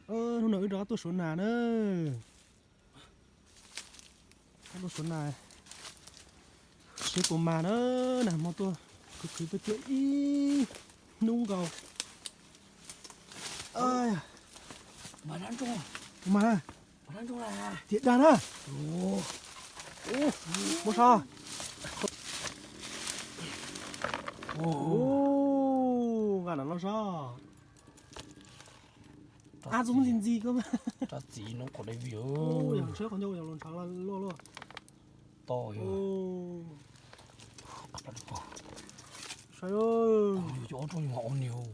Hnub no wb rov qab tuaj suav nas na. Tuaj suav nas, seb puas mag na. Nag hmo tuaj khwv khwv tuaj cuab ib hnub nkaus. Mag na, tiag dag na. Muab saib. Nqa no los saib. Ab, txus muab ntxi ntxi koj. Rab txiv noob qaum dai vias. Yog tsheb qhov ncauj yog los ntshav luaj luaj. To. Saib, ob rooj yus o niag.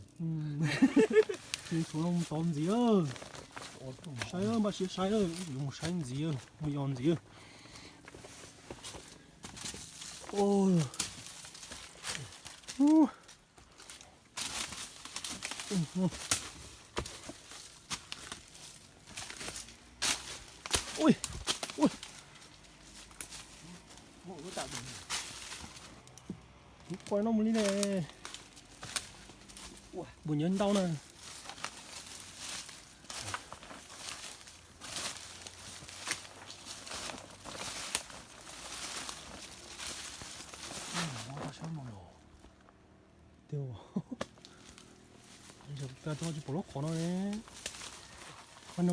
Tsuav no mus tod ntxiv. Saib, npaj siab saib, yuav mus saib ntxiv, mus yos ntxiv. Ui, ui. Kuv qhov no mus li ne. Npus nyob ntau na. Tiag, tsis pom lub qhov no ne. Qhov no.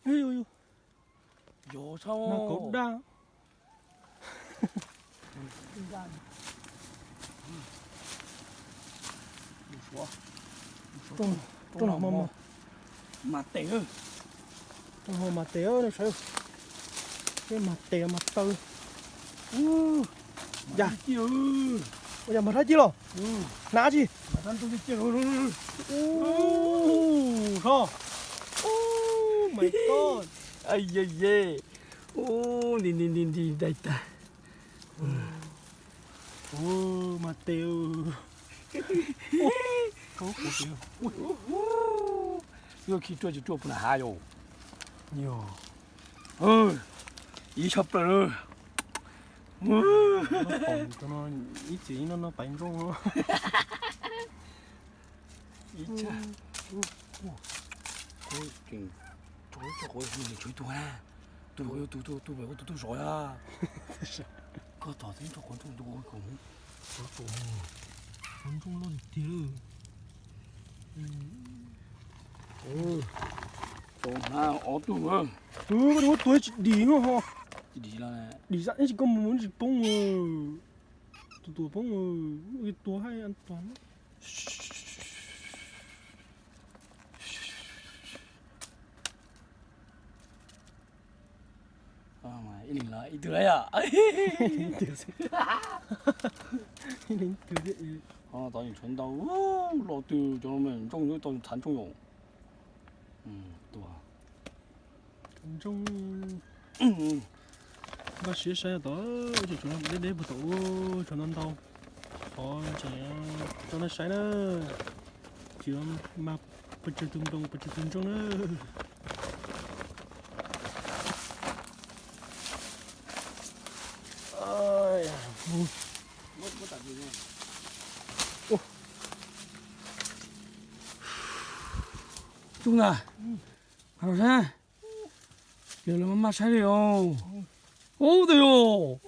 Yog, yog, yog. Nas kauv daj. Rooj no mas tes, rooj no mas tes, nej saib. Tej mas tes mas taw. Yog, yog mas rab ci los? Hnav tsi? Ub, so. Oh my god. Ye ye. Ub, nti nti nti nti dai tag. Ub, mas tes. Yog khi ruaj tsis ruaj puas na hav yom. Ib tshaj plaws. Ib txwm no no pais ntsooj. Ib tshaj. Kuv tseem tso lub tso quav tshuav ib tug na. Tus pem ua tus, tus pem ua tus tub zov na. Koj tom tib tso quav ntsooj tus ua kom mus. Quav ntsooj loj tiag tiag. Tso na, ob tug. Koj muab tua tsis dim ho. Dim, dim tsis koj mus tsis poob. Tus tua poob, tua hais an toàn. Ib leeg los ib tug yom. Ib leeg ib tug. Tau tshuav ntau, los twg cov ntsooj yuav tau txhav ntsooj yom. Tua ntsooj. Npaj siab saib tod, deb deb puag tom ub, tshuav ntau ntau. Qhov tseem tso nej saib na. Tsis mas pes tsawg tus nploos, pes tsawg tus ntsooj na. Ntsooj na, los saib. Yog lawv maj maj saib li os. Ub, twb yog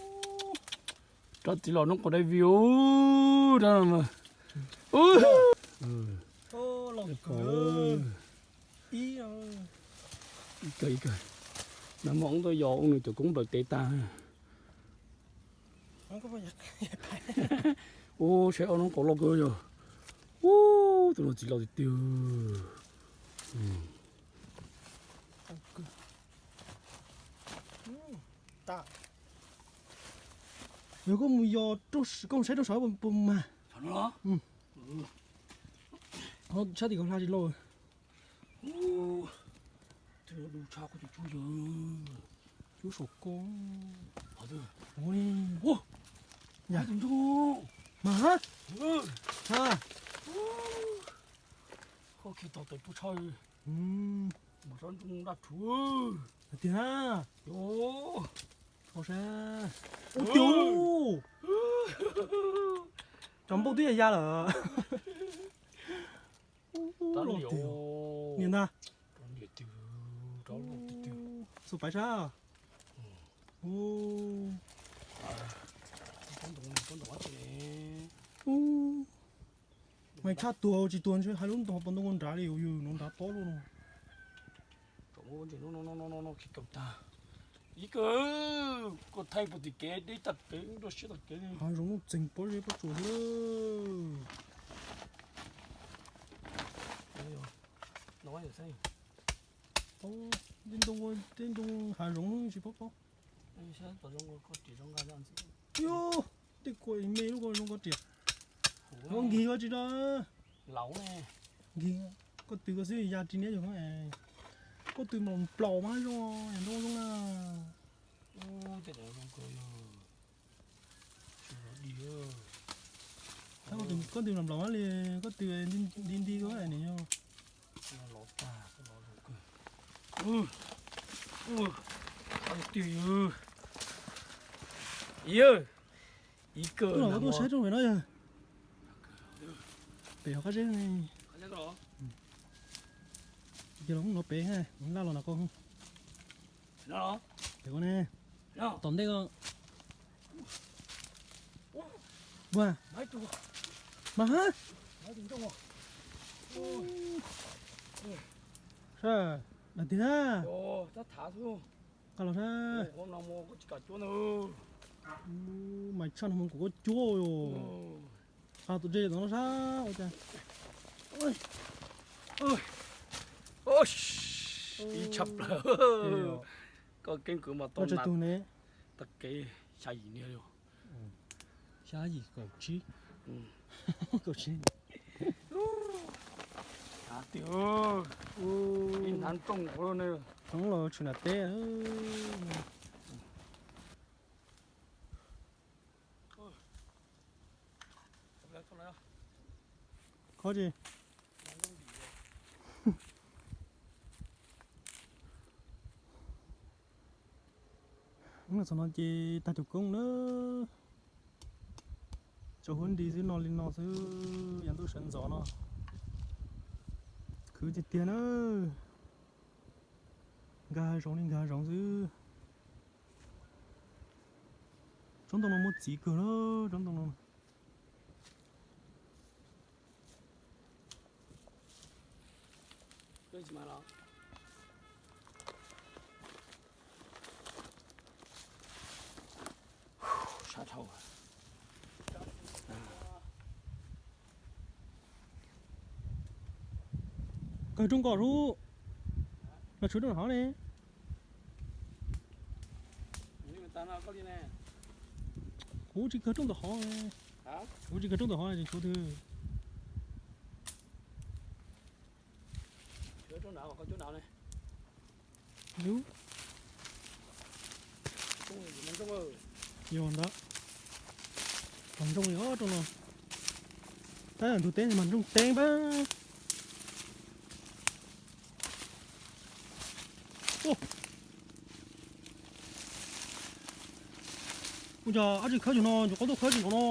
rab txiv los noob qaum dai vias. Rab no mas. Ib kawg ib kawg. Nag hmo wb tuaj yos ua nws cov koob nplawm tev tag. Ub, saib ob noob qau loj kawg yog. Ub, tus no txiv los tiag tiag. Yog koj mus yos rau, koj mus saib rau saum puas mag. Sab tim ko hla tsis lauj. Cuab saum ko. Ua li. Yam tus ntsoog mas. Ha. Koj khi tau tes pub tshaj. Mas sab ntsoog daj rhuv tiag na. Ua saib. Ua tiag. Cov npauj twb ya ya lawm. Niam ntag. Xub paiv sab. Mas tshaj tuag tsis tuag ntshe hais lub ntoo pos ntoo nrad li yus nov nrad tob lub no. Ib kawg, koj thaij puag tim kev deb tag kev, rau siab tag kev. Hav zoov nuj txeeg pob zeb pob tsuas xwb. Tej ntoo, tej ntoo hav zoov tsis paub paub. Yog, tej kua me lub ko zoo ko riam. Koj nkig koj tsis da. Nkig koj tw koj xwb ya ris niab yog koj tw nplaum nplaum mas zoo, zoo na. Koj tw nplaum nplaum li, koj tw nti nti koj niam yog. Ib kawg, koj tuaj saib rooj pem no yog. Pem hauv qab zeb ne. Ces los no pem, laj los no koj. Pem ko ne. Tom ntej ko. Ua, mas hab. Sab, dag tiag na. Nqa los sab. Mas tshaj no mus kuv koj cuab os. Nqa tus dej tom no sab ua cas. Ib tshaj plaws. Koj keeb kwv mas tau tag kev xya yim niag li. Xya yim kaum tsib. Kaum tsib. Ib hnav nrooj los tshwm nram teb. Qhov tsis Txog no ces tag tus koob na. Tso huab nti xwb no li no xwb, yav ntuj sawv ntxov no. Khwv tiag tiag na. Nkag hav zoov li nkag hav zoov xwb. Tsob ntoo no muaj txiv kawg na, tsob ntoo no. Kawg rooj nkaus lub, los tshuav rooj hov ne. Kuv tsis kawg rooj ntawm hov, kuv tsis kawg rooj ntawm hov tsis tshuav twg. Yog ntawd, mas ntsooj li ob rooj no. Tab ntug teb mas ntsooj teeb pab. Ua cas ab tsi khawb yug no, yus qab tuaj khawb tsis nkaus no.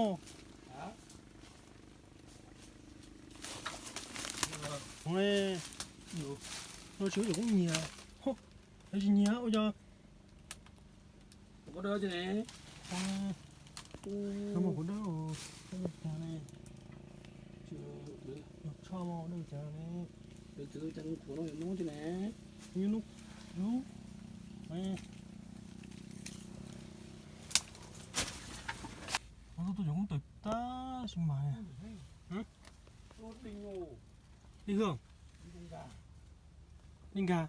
No tsis ua yus kuj nyiam, tsis nyiam ua cas. Tuaj cov koob tawm tab sis mas li hwj, li nkag.